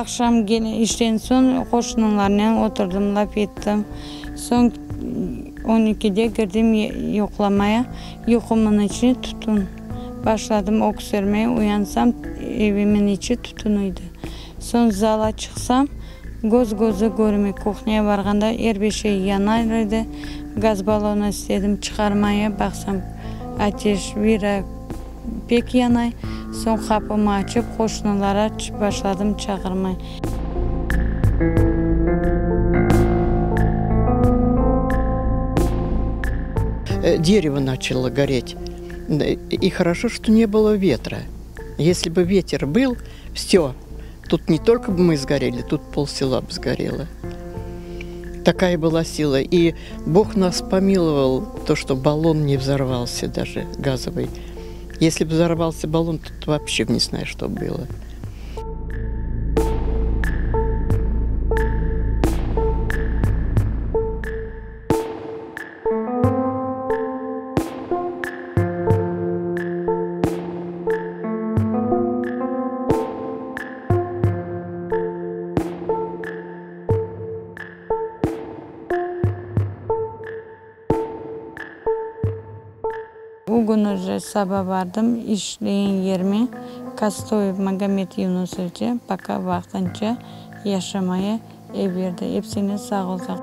Aqşam kene işten soñ qoşnularnen oturdım, laf ettim. Soñ on ekide kirdim yuqlamaya. Yuqumnıñ içine tütün. Başladım öksürmeye, uyansam, evimin içi tütün edi. Soñ zala çıqsam, köz-közü körmey. Kuhnâya barğanda er bir şey yanar edi. Gaz ballonı istedim çıqarmaya, baqsam, ateş vira pek yanay. Soñ qapımı açıp, qoşnulara başladım çağırmay. Дерево начало гореть. И хорошо, что не было ветра. Если бы ветер был, все, тут не только бы мы сгорели, тут полсела бы сгорело. Такая была сила. И Бог нас помиловал, то, что баллон не взорвался даже газовый. Если бы взорвался баллон, тут вообще не знаю, что было. Bugün uje saba bardım işlegen yerime, Kostoyev Magomed Yunusoviçe poka vaqtınca yaşamaya ev berdi. Epsine sağ olsun.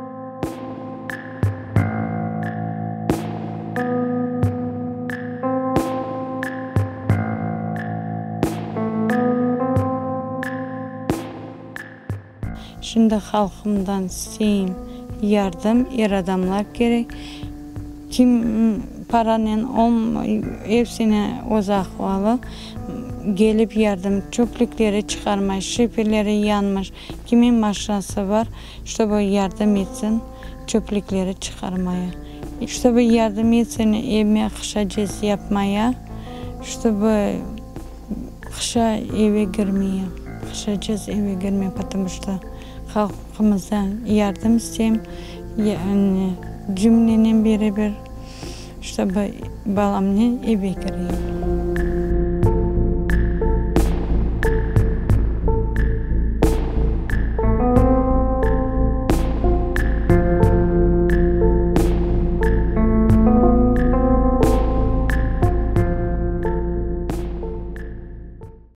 Şimdi halqımdan isteyim yardım, er adamlar kerek. Kim paranen epsine öz ahvalı kelip yardım, çöplükleri çıqarmay, şiferleri yanmış, kimin maşinası bar, ştobu yardım etsin çöplükleri çıqarmaya. Ştobu yardım etsin evime qışacez yapmaya, ştobu Qışa eve kirmeyim, qışacez eve kirmeyim, potomu çto halqımızdan yardım isteyim, cümlenen beraber, ştobı balamnen eve kireyim.